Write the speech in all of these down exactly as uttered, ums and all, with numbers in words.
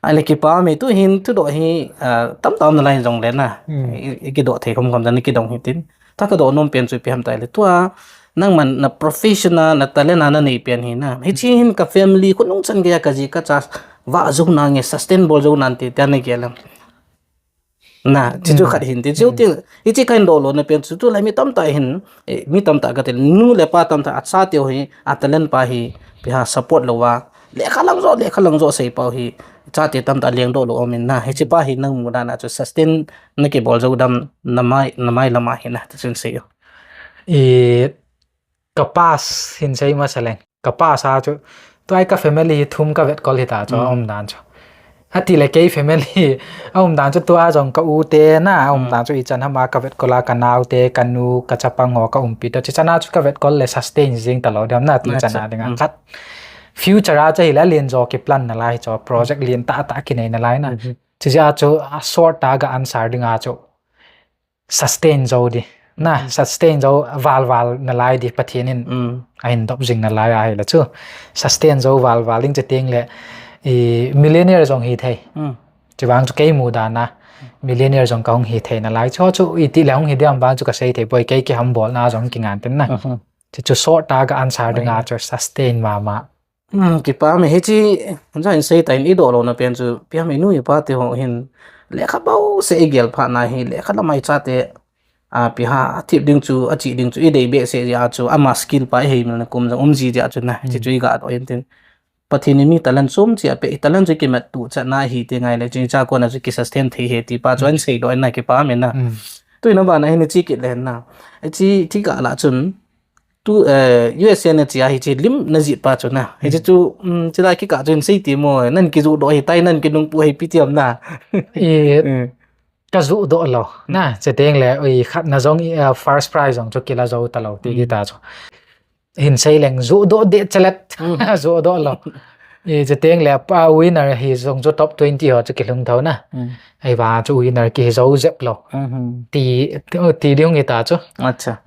Ahile kipa me, tu hin thudoh hi, ah, tamtah um nalai jong le na. Hmm. I, i kidoh thei khom khom jan kidong hitin. Tua kadoh nom pen chu ipi ham tile, tua nangman na profession a, na talent a nanei pen hi na. Hiche hin ka family khonung chan geiya kaji kacha vah jou nange, sustain bol jou nante tia nagel em? Na, chuchu khat hin ti, chu ti, hiche kahin doh lona pen chu, tulai mi tamtah hin, eh, mi tamtah kati, nu le pa tamtah, achateu hi, a talent pa hi, ipi ham support louva, lekha lang jo, lekha lang jo sei pau hi, chate tamtah lengdoh lou um in na, hiche pa hi nang mudan a chu sustain nakibol jou dam, namai, namai lama hi na, ti chun sei o. I, ka past hin sei masa leng. Ka past a chu, tua hi ka family hi thum ka vetkol hita chu, a umdan chu. Atile kei family, a umdan chu tua jong ka u te na, a umdan chu ichan hama ka vetkol a, ka nao te, ka nu, ka chapang ho, ka umpi te. Chuchan a chu ka vetkol le sustain jing talou ding ham na, tuchan a dinga. Khat, future a chu hile alen jo kiplan nalai chu, project lien tah tah kinei nalai na. Chuche a chu, a short a ga answer dinga chu. Sustain jou di. Na, sustain jou val val nalai di Pathen in. Ahin dop jing nalai ahile chu. Sustain jou val val ding chuteng le, i, millionaire jong hithei. Chuvang chu kei mudan a. Millionaire jong kahung hithei nalai. Chu chu itile hung hi diam vang chu kasei thei poi, kei kihambol na jong kingan ten na. Chuchu short a ka answer dinga chu sustain mama. Hmm, kipa me, hiche, hung sa in sei ta in idoh louna pen chu, ipi ham inu ipa te ho hin, lekha bouseh igel phat na hi, lekha lamai chate, a, ipi ham, athip ding chu, achi ding chu, idei behseh jeh a chu, ama skill pa ihei mil na kum jong um ji jeh a chu na, hiche chu iga doh in tin. Pathen in mi talent chom cheh apeh, i talent chu kimat tu chan na hi ti ngai le, chuin cha kona chu ki sustain thei hi ti pa chu ahin seidoh in na kipa me na. Tuin abana hin ichi kit le na. Ichi ti ka la chun, Tu, eh, U S A na chia hiche lim na jih pa chu na. Hiche chu, um, chila kikah chu hin sei ti mo, nan kijuh doh hitai, nan kinungpu hi ipi ti ham na. I, kajuh doh lou. Na, chuteng le, ui, khat na jong, i, ah, first prize jong chu kila jou talou, ti, ti ta chu. Hin sei leng, juh doh deh chelet. Juh doh lou. I, chuteng le, pa winner hi jong chu top twenty ho chu kilhung thou na. Ahivang chu winner kihi jou jep lou. Ti, ti, ti ding hita chu. Acha.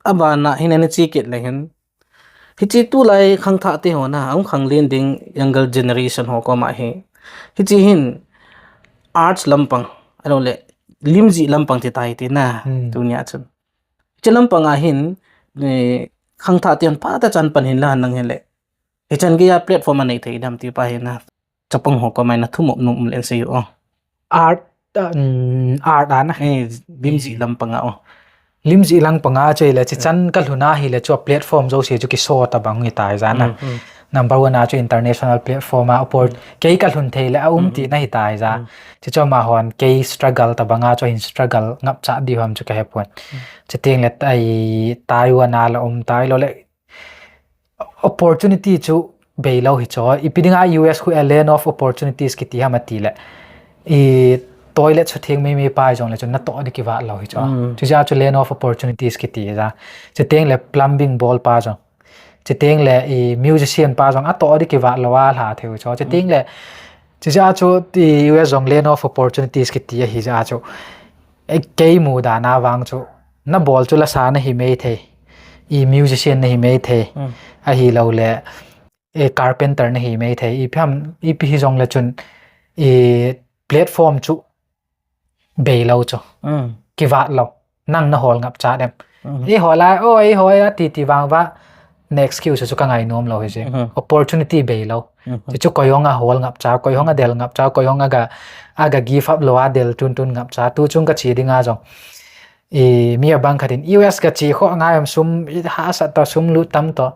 Abana hin ana chi kit le hin. Hiche tulai khangthah te ho na, ahung khanglen ding younger generation ho koma hi. Hiche hin arts lampang, alou le lim jih lampang ti tai ti na, tunia chun. Hiche lampang a hin, eh, khangthah te hon phatah chan pan hin la nang hin le. Hichan geiya platform anei thei dam ti pa hi na. Chapang ho koma na thum nom um len sei o. Art, um, art ana. Eh, lim jih lampang a o. Lim jih lampang a chu hile, chuchan kalhun ahile chu platform jouse chu kiso tabang hitai jana. Number one a chu international platform a, oppor-, kei kalhun thei le aum ti na hitai ja. Chuchu ama hon kei struggle tabang a chu hin struggle ngapcha di ham chu kahe pon. Chuteng le tai Taiwan a la um tai lou le opportunity chu beilou hi chu. Ipi dinga U S khu a land of opportunities kiti ham ati le. I toilet sutheng meimei pa jong le chu natoh di kivat lou hi chu. Chuja chu land of opportunities kiti ja. Chuteng le plumbing bol pa jong. Chuteng le i musician pa jong atoh di kivat lou a lha thei chu. Chuteng le, chuja chu i U S jong land of opportunities kiti ahi ja chu. Eh, kei mudan a vang chu, na bol chu lasa na hi mei thei, i musician na hi mei thei, ahilou le, eh, carpenter na hi mei thei, ipi ham, ipi hi jong le chun, i platform chu beilou chu, kivat lou, nang na hol ngapcha dem. I hol a, o, i hol a, ti, ti vang va, next kiu chu ka ngai nom lou hi je. Opportunity beilou. Chuchu koi hung a hol ngapcha, koi hung a del ngapcha, koi hung a ga, a ga give up lou a del tun tun ngapcha. Tu chung kachi dinga jong. I mi abang khat in U S kachi kho ngai am sum, i hahsat to sum lut tam to.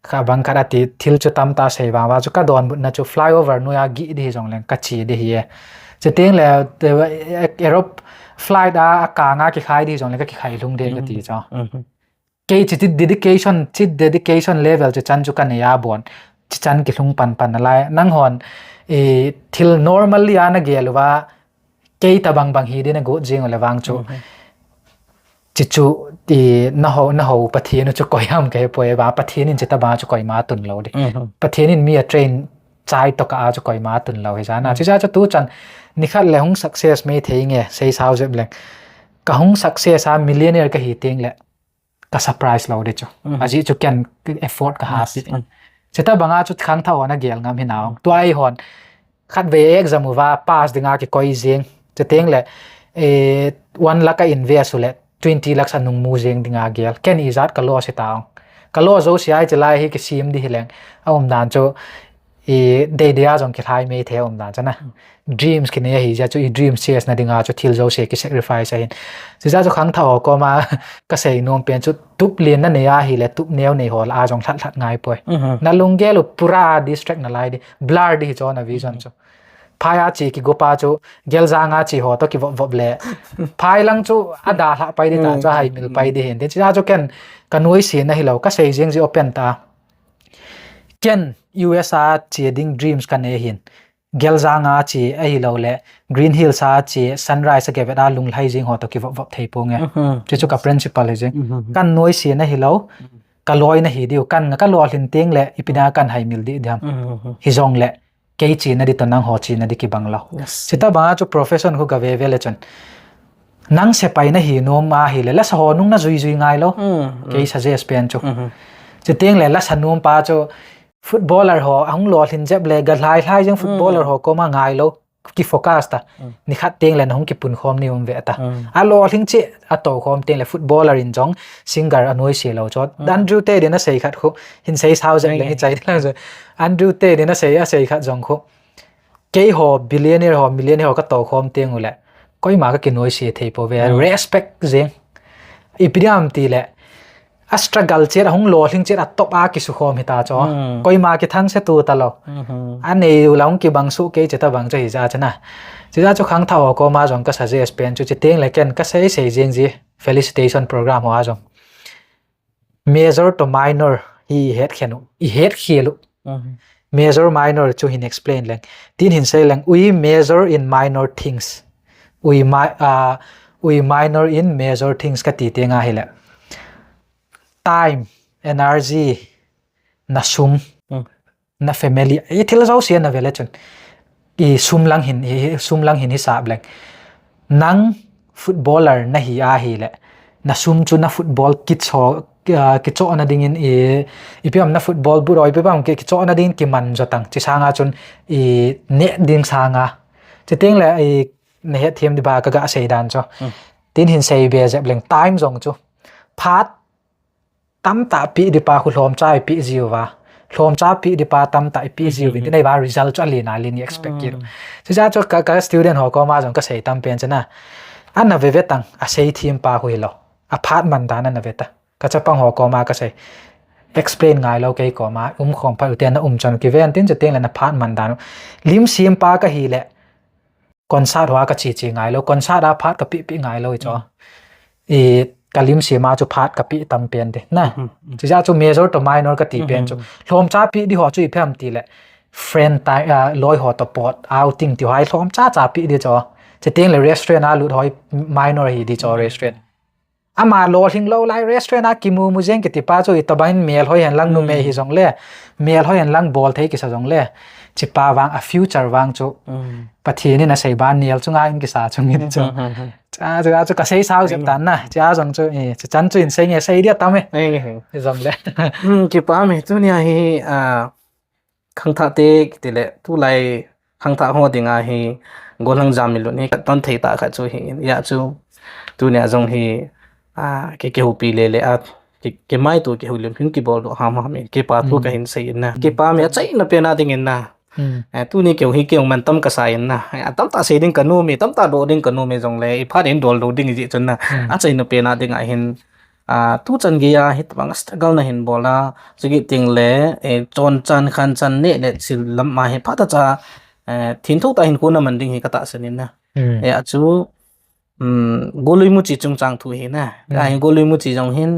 Kha bang khat ati thil chu tamtah sei vang va chu kadonbutna chu flyover noiya gih di hi jong leng kachi di hi e. Chuteng le, eh, aerop-, flight a, a kang a kikhai di hi jong leng kakikhai lhung di kati chu. Kei chi, chi dedication, chi dedication level chi chan chu kanei a bon. Chi chan kilhung pan pan nalai. Nang hon, eh, thil normally a nagel uva, kei tabang bang hi di nagot jing u le vang chu. Chichu, i, naho, naho Pathen u chu koi ham kahe poi ba, Pathen in chita ba chu koima tun lou di. Mhm. Pathen in mi a train chai toh ka a chu koima tun lou hi jana. Mm. Chija chu tu chan, nikhat le hung success mai thei nge, sei sao jep leng. Ka hung success a millionaire kahi teng le, ka surprise lou di chu. Mhm. Ajeh chu ken effort ka ha Yes. si. Mm. Chita banga chu khangthah hon a gel ngam hi nau. Tua eihon, khatvei exam uva pass dinga kikoi jing. Chuteng le, eh, one lakh a invest u le, twenty lakhs a nung mu jing dinga gel. Ken ijat ka loss hi ta ong. Ka loss jouse a hi chilai hi kisim di hi leng. A umdan chu, i, dei dei a jong kilhai mai thei a umdan chu na. Dreams kinei ahi jeh chu i dreams chase na dinga chu thil jouse ki sacrifice ahin. Chija chu khangthah ho koma ka sei nom pen chu tup len na nei ahi le tup neo nei ho lah a jong lhat lhat ngai poi. Mhm. Na lunggel u pura distract na lai di. Blur di hi chu na vision chu. Phai a che kigo pa chu, Geljang a che ho toh kivop vop le. Phai lang chu a dalha pai di ta chu Mm, hai mil mm. pai di hin. Tin chija chu ken ka nuisat na hilou, ka sei jing ji open ta. Ken U S a che ding dreams ka nei hin. Geljang a che ahilou le, Green Hills a che, Sunrise a kivet a lunglhai jing ho toh kivop vop thei ponge. Mhm. Chu chu ka principle hi jing. Mhm. Ka nuisat na hilou, ka loi na hi diu, ka nga ka lolhin teng le, ipi dinga ka hai mil di diam. Mhm. Hi jong le, kei chena di toh nangho chena di kibang lou. Yes. Chita banga chu profession khu ka ve ve le chun. Nang sepai na hi nom ahi le, lasa ho nung na jui jui ngai lou. Mm, mm. Kei suggest pen chu. Mhm. Chuteng le lasa nom pa chu footballer ho, ahung lolhin jep le, ga lhai lhai jeng footballer Mm. ho koma ngai lou. Ki focus ta. Mm. Nikhat teng le na hung kipun khom ni um ve ta. Mm. A lolhing che, a to khom teng le footballer in jong singer a nuisat lou chu. Mm. Andrew Tate in a sei khat khu, hin sei sao jep le Mm. hi chai lang chu. Andrew Tate in a sei, a sei khat jong khu. Kei ho, billionaire ho, millionaire ho ka to khom teng u le. Koima ka kinuisat thei po ve, Mm. respect jeng. Ipi diam ti le. A struggle chet, a hung lolhing chet, a top a kisu khom hi ta chu. Mm. Koima kithang se tu ta lou. Mhm. A nei u la hung kibang su kei chita bang chu hi ja chu na. Chija chu khangthah ho koma jong ka suggest pen chu chuteng le ken ka sei sei jing ji felicitation program ho a jong. Major to minor hi het khen u, i het khel u. Mhm. Major minor chu hin explain leng. Tin hin sei leng, we major in minor things. We mi-, ah, we minor in major things ka ti teng ahile. Time, energy, na sum, Mm. na family, i thil jouse na ve le chun. I sum lang hin, i sum lang hin hisap leng. Nang footballer na hi ahile. Na sum chu na football kits ho, ah, kichoh na dingin i, ipi ham na football boot ho, ipi ham ki, kichoh na dingin kiman jo tang. Chi sanga chun i neh ding sanga. Chuteng le i na het them di ba ka ga sei dan chu. Mm. Tin hin sei be jep leng time jong chu. Phat tamtah pe di pa khu lhomcha i pe jiu va. Lhomcha pe di pa tamtah i pe jiu vin. Mhm. Tin ei va result chu a len a len i expect kit u. Mm. Chija chu ka, ka student ho koma jong ka sei tam pen chu na. Ana ve ve tang, a sei them pa khu hilou. A phat man dan ana ve ta. Ka chapang ho koma ka sei. Explain ngai lou kei koma. Um khom phat u te na um chon kiven tin chuteng le na phat man dan u. Lim sem pa ka hi le. Concert hoa ka che che ngai lou, concert a phat ka pe pe ngai lou i chu. Mm. I ka lim sem a chu phat ka pe tam pen di. Na, Mm, mm. Chija chu major to minor ka ti pen chu. Mm. Lhomcha pe di ho chu ipi ham ti le. Friend tai, ah, loi ho to pot, outing ti ho hi lhomcha cha pe di chu. Chuteng le restaurant a lut ho hi minor hi di chu Mm. restaurant. Ama lolhing lou lai restaurant a kimu mu jeng kiti pa chu i tobang in mel hoi hen lang numei Mm. hi jong le, mel hoi hen lang bol thei kisa jong le, chi pa vang a future vang chu Mm. Pathen in a sei ban nel chunga in kisa chung in chu. Mm, mm, mm. Cha, cha, chu ka sei sao jep Mm. tan na, cha jong chu, eh, cha chan chu in sei nge sei dia tam e. Mm, mm. Hi jong le. Mm, kipa me tunia hi, ah, khangthah te kiti le, tulai khangthah ho dinga hi, gollhang jam mi lut ni, ka ton thei ta kha chu hi, ya chu, tunia jong hi, a, ke, ke hupi le le a, ke, ke mai tu ke hulim hin kibol do ham ham in, ke pa tu Mm. ka hin sei in na. Mm. Ke pa mi a chai na pe na ding in na. Mm. Eh, tuni ke hi ke man tam ka sa in na. Eh, a tam ta sei ding ka nu mi, tam ta do ding ka nu mi jong le, i pha ding dol do ding ji chun na. Mm. A chai na pe na ding a hin, A, tu chan gei a, hi tabang struggle na hin bol a, chu kiti le, eh, chon chan, khan chan, neh le chil lam a hi phat cha, eh, thintho ta hin kona man ding hi ka tahsan in na. Hmm. Eh, a chu, um, Golui Muchi chungchang thu hi na. Hmm. A hi Golui Muchi jong hin,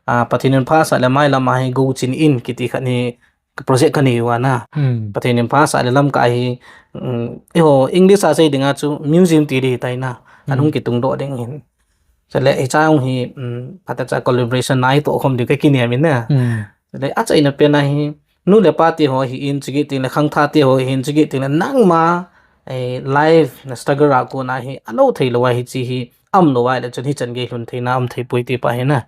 a, Pathen in pha sah le mai lam a hi Go Chin In kiti khat ni project ka nei uva na. Hmm. Pathen in pha sah le lam ka hi, um, eiho English a sei ding a chu museum ti di tai na. An Hmm. hung kitung doh ding hin. Chule hiche a hi, um, phatecha collaboration na itoh khom diu kakinem in na. Chule achaina pen a hi, nu le pa te ho hi in chukit teng le khangthah te ho hi in chukit teng le nangma, eh, life na struggle a kona hi, alou thei lou a hiche hi, um lou a le chun hichan gei lhun theina um thei poi ti pa hi na.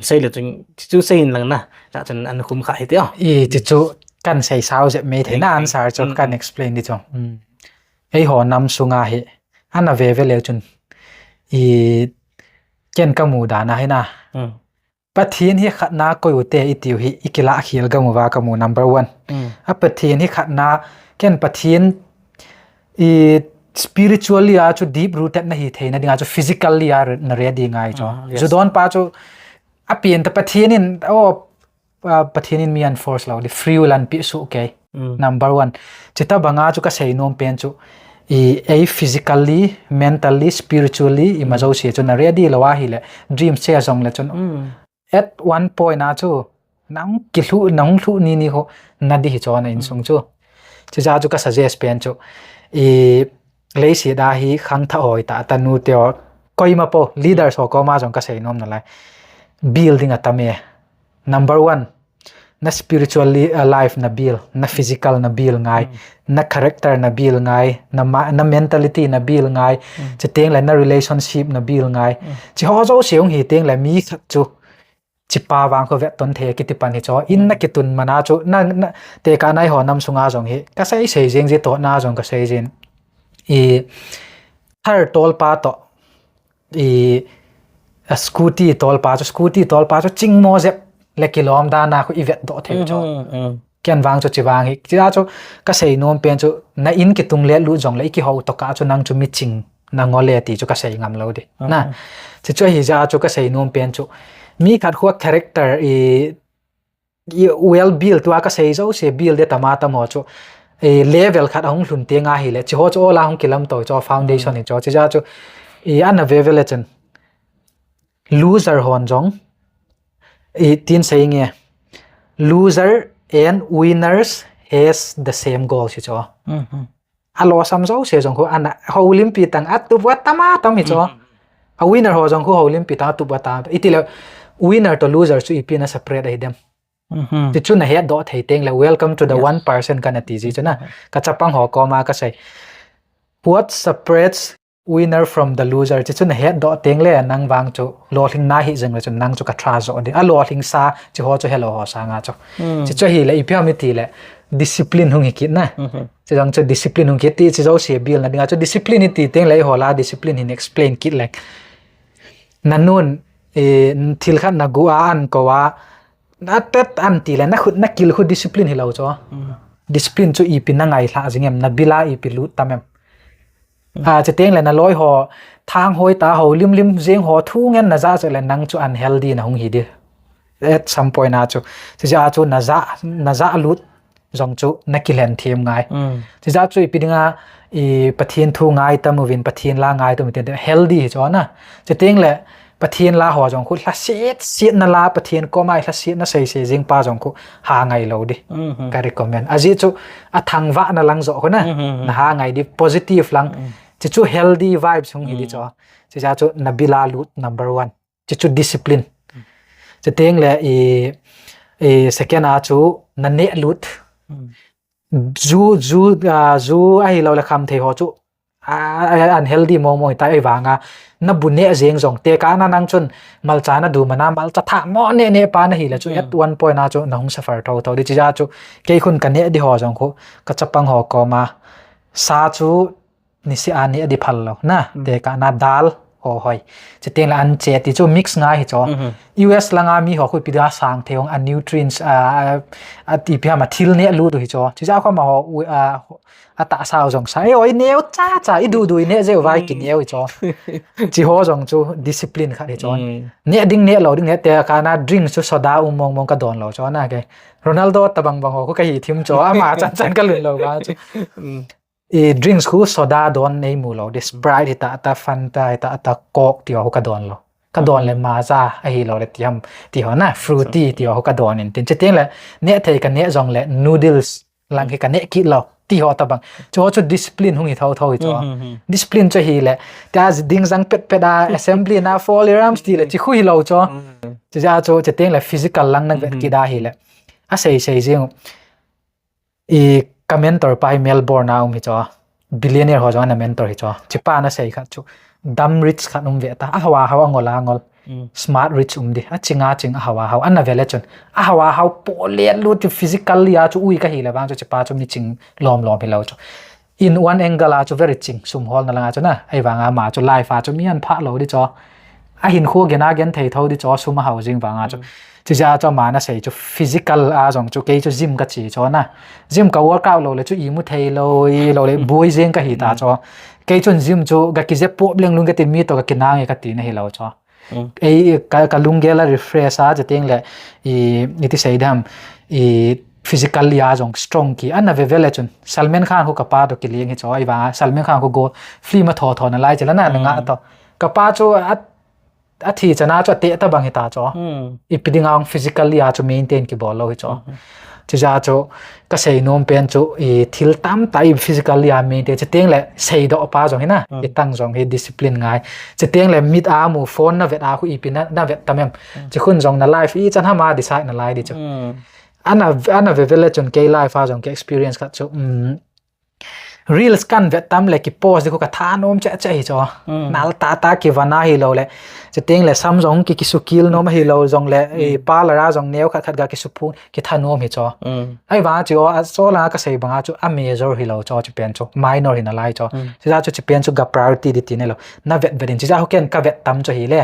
Sei le chun, chu sei in lang na. Cha chun an khum kha hi ti o. I, chu chu kan sei sao jep mai thei na answer chu kan explain di chu. Eiho nam sunga hi, ana ve ve le chun. I, ken kamu dan a hi na. Pathen hi khat na koi u te i tiu hi, i kila khel gam uva kamu number one. A Pathen hi khat na, ken Pathen i spiritually a chu deep rooted na hi theina dinga chu physically a re-, na ready ngai chu. Ju don pa chu a pen ta Pathen in, o, a, Pathen in mi an force lou di, free will an pi su kei. Number one. Chita banga chu kasei nom pen chu, i, ei physically, mentally, spiritually, i ma jouse chu na ready lou a hi le, dream che jong le chun. At one point a chu, nang kilhu, nang lhu ni ni ho, na di hi chu na insung chu. Chuja chu ka suggest pen chu, i, leiset a hi khangthah hoi tah tah nu te o, koima po, leader ho koma jong kasei nom nalai. Building a tam e. Number one, na spiritual li-, uh, life na build, na physical na build ngai, na character na build ngai, na ma-, na mentality na build ngai, chuteng le na relationship na build ngai. Chi ho jouse hung hi teng le mi khat chu, chi pa vang kho vet ton the kiti pan hi chu. In na kitun mana chu, na, na, tekah na eiho nam sunga jong hi. Kasei sei jing ji toh na jong kasei jin. I, thar tol pa toh. I, a scooty tol pa chu, scooty tol pa chu, chingmo jep le kilom dan a khu i vet doh thei chu. Ken vang chu chi vang hi. Chi a chu kasei nom pen chu, na in kitung le lut jong le i kiho toh kah chu nang chu mi ching na ngo le ti chu kasei ngam lou di. Na, chi chu hi ja chu kasei nom pen chu. Mi khat khu character i, i well build tua kasei jouse build de tama tamo chu. I level khat ahung lhun teng a hi le. Chi ho chu ola hung kilam to chu foundation hi chu. Chi ja chu i ana ve ve le chun. Loser hon jong. I tin sei nge. Loser and winners has the same goal si chu. A losam jouse jong khu ana houlimpi tang a tup a tama tam hi chu. A winner ho jong khu houlimpi tang a tup a tama. Iti le winner to loser chu ipi na separate ahi dem. Ti chu na het doh thei teng le welcome to the one percent kana ti ji chu na. Ka chapang ho koma kasei. What separates winner from the loser? Chi chu na het doh teng le nang vang chu lolhing na hi jeng le chu nang chu ka tha jo di. A lolhing sa chi ho chu helou ho sanga chu. Chi chu hi le ipi ham iti le discipline hung hi kit na. Chi jong chu discipline hung kit ti chi jouse build na dinga chu discipline iti teng le eiho la discipline hin explain kit le. Na nun, e, thil khat na gu a an ko a, na tet an ti le, na khut na kil khu discipline hi lou chu. Discipline chu ipi na ngai lha jing em, na bil a ipi lut tam em. A, chuteng le na loi ho, thang hoi ta houlimlim jeng ho, thu ngen na ja chu le nang chu unhealthy na hung hi di. At some point a chu, chu ja chu na ja, na ja lut jong chu na kilen them ngai. Chi ja chu ipi dinga, i Pathen thu ngai tam uvin, Pathen la ngai tam uvin, healthy hi chu na. Chuteng le, Pathen la ho jong khu lhaset, set na la, Pathen koma i lhaset na sei sei jing pa jong khu ha ngai lou di. Ka recommend. Ajeh chu a thangvah na lang jo khu na. Na ha ngai di positive lang. Chi chu healthy vibes hung hi di chu. Chi ja chu na bil a lut number one. Chi chu discipline. Chuteng le i, i second a chu na neh lut. Ju, ju, a, ju ahi lou le kham thei ho chu. A, a, unhealthy mong mong ta ei vang a. Na bu neh jeng jong. Tekah na nang chun malcha na du mana malcha thah mo neh neh pa na hi le chu. At one point a chu na hung suffer tho tho di chi ja chu. Kei khun ka neh di ho jong khu. Ka chapang ho koma. Sa chu Nisi a neh di phal lou na, tekah na dal ho hoi. Chuteng le an che ti chu mix ngai hi chu. U S langa mi ho khu ipi dia sang thei hung a nutrients, a, a, a ti ipi ham a thil neh lut u hi chu. Chi ja khu amaho, u, a, a tahsa u jong sa. E oi neu cha cha, i du du i neh jeh u vai ki neu hi chu. Chi ho jong chu discipline khat hi chu. Neh ding neh lou ding neh tekah na drinks chu soda um mong mong ka don lou chu na ke. Ronaldo tabang bang ho khu ka hi thim chu, ama chan chan ka lhun lou va chu. I drinks khu soda don nei mu lou, di Sprite hi ta, ta Fanta hi ta, ta Coke ti ho ka don lou. Ka don le Maaza ahi lou le ti ham, ti ho na, Fruity ti ho ka don in tin. Chuteng le, neh thei ka neh jong le noodles lang hi ka neh kit lou. ti ho tabang. Chu ho chu discipline hung hi thotho hi chu. Discipline chu hi le. Tia ding jang pet pet a, assembly na, fall arms ti le, chi khu hi lo chu. Chu ja chu, che teng le physical lang na vet kida hi le. A sei sei jing. I ka mentor pa hi Melbourne a um hi chu. Billionaire ho jong ana mentor hi chu. Chi pa na sei khat chu. Dumb rich khat um ve ta. A hawa hawa ngol a ngol. Smart rich um di. A ching a ching a hawa hawa. Ana ve le chun. A hawa hawa po le lu ti physically a chu ui ka hi le vang chu chi pa chu mi ching lom lom hi lo chu. In one angle a chu very ching. Sum hol na lang a chu na. Ai vang a ma chu life a chu mi an pha lo di chu. A hin khu gen a gen thei tho di chu sum a hau jing vang a chu. Chu ja chu ma na sei chu physical a jong chu kei chu gym ka chi chu na. Gym ka workout lo le chu i mu thei lo i lo le bui jing ka hi ta chu. Kei chun gym chu ka ki je pop leng lung ka ti mi to ka ki nang e ka ti na hi lo chu. Ei ka, ka lunggel a refresh a che teng le i, i ti sei dam i physical a jong strong ki ana ve ve le chun. Salman Khan khu ka pa to ki ling hi chu. Ai vang a Salman Khan khu go film a tho tho na lai che la na na nga to. Ka pa chu a a thi chana chu a te ta bang hi ta chu. I pi ding ang physically a chu maintain ki bol lo hi chu. Chu ja chu ka sei nom pen chu i thil tam ta i physically a maintain che teng le sei do pa jong hi na. I tang jong hi discipline ngai. Che teng le mit a mu phone na vet a khu i pi na, na vet tam em. Che khun jong na life i chan hama decide na lai di chu. Ana, ana ve ve le chun kei life a jong kei experience khat chu. Um, Reels kan vet tam le ki post di khu ka tha nom che che hi chu. Nal ta ta ki vana hi lo le. Che teng le sam jong ki ki sukil nom hi lo jong le. I parlour a jong neo khat khat ga ki supu ki tha nom hi chu. Ai vang chu a so la ka sei bang a chu a major hi lo chu chi pen chu. Minor hi na lai chu. Chi ja chu chi pen chu ga priority di ti ne lo. Na vet vet in chi ja hu ken ka vet tam chu hi le.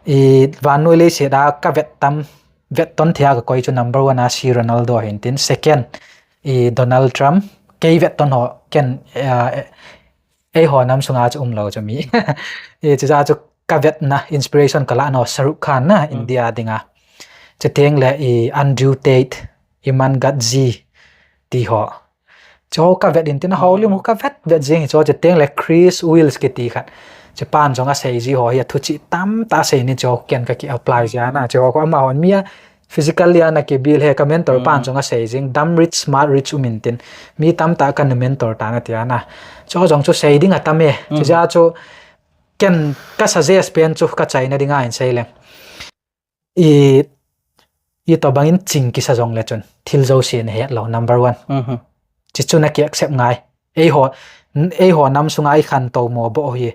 I van noi le se da ka vet tam vet ton thia ka koi chu number one a si Ronaldo hin tin. Second, i Donald Trump, kei vet ton ho ken, eh, ei ho nam sunga chu um lo chu mi. I chu ja chu ka vet na inspiration ka la no Shahrukh Khan na India dinga. Che teng le i Andrew Tate, Iman Gadzhi ti ho. Chu ho ka vet in tin a ho lim ho ka vet vet jing hi chu che teng le Chris Wills ki ti khat. Che pan jong a sei ji ho hi a thu chi tam ta sei ni chu ken ka ki apply ja na chu ho ko ama hon mi a physically ana ki bil he ka mentor pan jong a sei jing dam rich smart rich um in tin mi tam ta ka na mentor ta na tia na chu jong chu sei ding a tam e chu ja chu ken ka suggest pen chu ka chai na ding a in sei le i i to bangin ching kisa jong le chun thil jo si na het lo number one chi chu na ki accept ngai ei ho ei ho nam sunga i khan to mo bo hi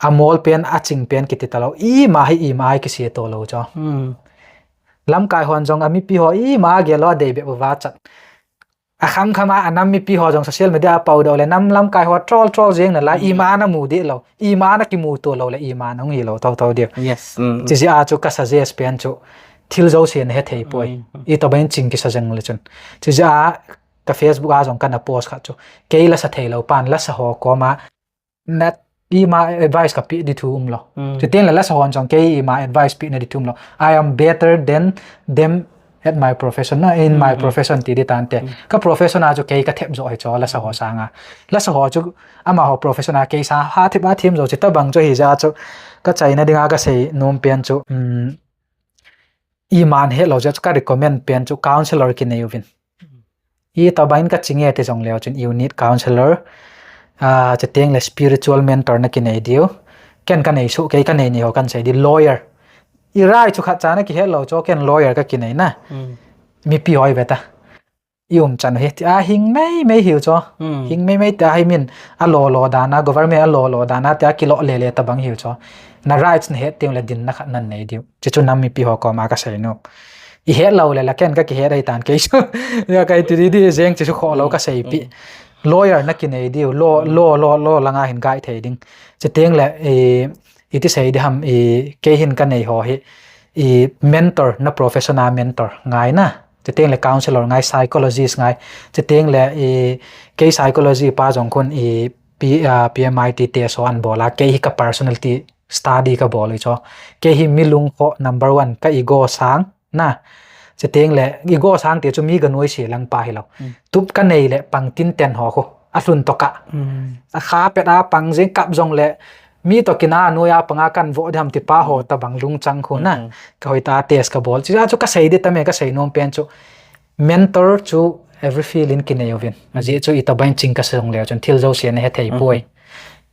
a mol pen a ching pen kiti ta lo i ma hi i ma ai kisi to lo cho. Lamkai hon jong a mipi ho i ma ge lo dei be va chat. A kham kham a nam mipi ho jong social media a pau do le nam lamkai ho troll troll jeng na la i ma na mu de lo. I ma na ki mu to lo le i ma na ngi lo to to de. Yes. Chi ji a chu ka suggest pen chu thil jo si na he thei poi. I to bangin ching kisa jeng le chun. Chi ji a ka Facebook a jong ka na post kha chu. Kei la sa thei lo pan la sa ho ko ma na i ma advice ka pi di thu um lo. Chu tin la la sa hon jong kei i ma advice pi na di thu um lo. I am better than them at my profession na in my profession ti di tan te. Ka profession a chu kei ka thep jo hi cho la sa ho sanga. La sa ho chu ama ho profession a kei sa ha thep a them jo chi ta bang chu hi ja chu ka chai na ding a ka sei nom pen chu. I man he lo ja chu ka recommend pen chu counselor ki nei uvin. I to bangin ka ching e te jong leo chun you need counselor. A che teng le spiritual mentor na ki nei diu. Ken ka nei su kei ka nei ni ho kan sei di lawyer. I rai chu khat cha na ki he lo cho ken lawyer ka ki nei na. Mipi hoi ve ta. I um chan hi a hing mei mei hiu cho. Hing mei mei ta hi min a lo lo dana government a lo lo dana ta ki lo le le ta bang hiu cho. Na rights na he teng le din na khat nan nei diu. Chi chu nam mipi ho ko ma ka sei nu. I he lo le la ken ka ki he dai tan kei chu. Ya kai ti di di jeng chi chu kho lo ka sei pi. Lawyer na ki nei diu lo lo lo lo langa hin gai thei ding. Chi teng le i i ti sei di ham i kei hin ka nei ho hi i mentor na professional mentor ngai na. Chi teng le counselor ngai psychologist ngai. Chi teng le i kei psychology pa jong khun i P, uh, P M I T test ho an bol a kei hi ka personality study ka bol i cho. Kei hi mi lung kho number one ka ego sang na. Chi teng le ego sang te chu mi ga noi si lang pa hi lo. Tup ka nei le pang tin ten ho khu a hlun to ka. A kha pet a pang jing kap jong le mi to kina noi a panga kan vo dam ti pa ho ta bang lung chang khu na. Ka hoi ta test ka bol. Chi ja chu ka sei di ta me ka sei nom pen chu. Mentor chu every field in kinei uvin. Ajeh chu itobang ching kasei jongleu chun thil jouse ana hethei poi.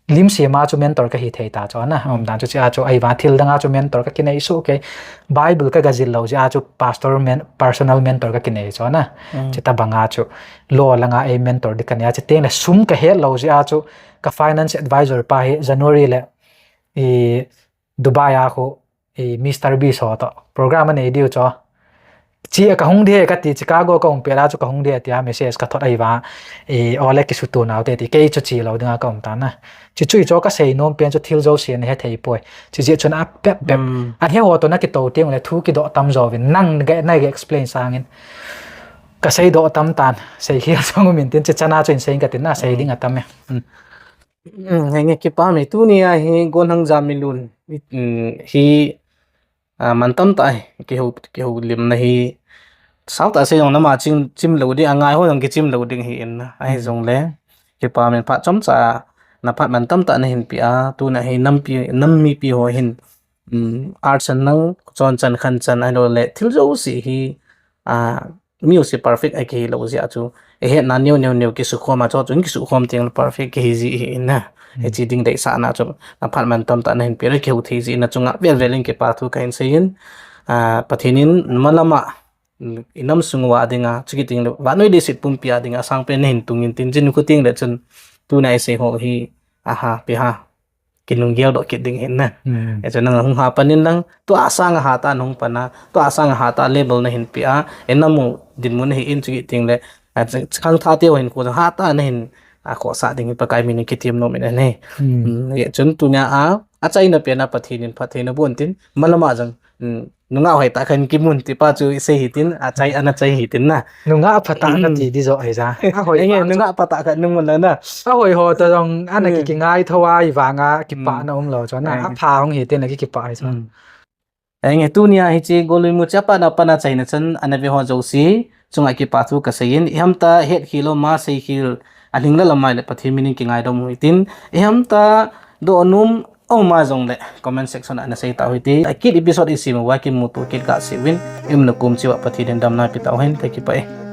Lim sema chu mentor kahi thei ta chu ana. Umdan chu chia chu ahivang thil danga chu mentor kakinei soh kei. Bible kagajil lou jeh a chu pastor men, personal mentor kakinei chu ana. Chutobanga chu law langa ei mentor ding kania chu tengle sum kahet lou jeh a chu ka finance advisor pa hi January le i Dubai a khu i Mister Beast ho toh program anei diu chu. Chia kahung ding kati Chicago kahung pet a chu kahung ding tia message kathot ahivang i ole kisuto naute ti kei chu chi lou dinga kaum tan na. Chi chu i chu kasei nom pen chu thil jouse ana hethei poi. Chijeh chun apep pep. Ahe ho toh nakitou tengle thu kidoh tam jouvin nang ga, naga explain sangin. Kasei doh tam tan. Sei hial song min tin chi chana chu in sei katin na sei ding atam e. Henge kipa me tunia hi Golhang Jamilun hi mantam tah hi kihoulimna hi sautah sei jong nama chim lou ding angai ho jong kichim lou ding hi in ahi jongle kipa me phat chomcha na phat mantam tah nahin pia tuna hi nam mipi ho hin arts and nang chonchan khanchan ahiloule thil jouse hi miu se perfect akihi lou jeh a chu. Ihetna neo neo neo kisukhom a chu chun kisukhom tengle perfect kihi ji hi in na. Hiche ding deisahna chu na phat mantam tah nahin pia le kihou thei ji na chunga vel vel in kipa thu kahin sei in. Pathen in malama inam sung uva dinga chu kiti le vannoi leiset pumpi a dinga sangpen nahin tungin tin jin khu tengle chun tuna isei ho hi aha pi ha. Kinunggel doh kit ding hin na. Hichu nang hung ha panin lang tua sanga hatah nahung pan a tua sanga hatah level nahin pia enamu dinmun hi in chu kiti le khangthah teu hin khu hatah nahin khohsah ding hi Pakai min in kitem nom in ahi. Hichun tunia a achaina pen a Pathen in phatthei naboh in tin malama jong nungah hoitah khat kimun tipa chu isei hitin achai ana chai hitin na. Nungah phatah kati di joh ahi ja. Ahoi nge nungah phatah khat namun la na. Ahoi ho toh jong ana kikingai thou a ivanga kipana umlou chu na apha hung hitin na kikipah ahi chu. Henge tunia hiche Golui Mucha pana pana chaina chan ana ve ho jouse chunga kipa thu kasei in ihamtah hetkhel lou ma seikhel alhing la lamai le Pathen min in kingaidam u hitin ihamtah dohnom aum a jongle comment section a nasei tau hite. Akit episode isem uva kimuto kit gasei uvin iumna kom cheh uva Pathen in damna pe tau hen kakipah e.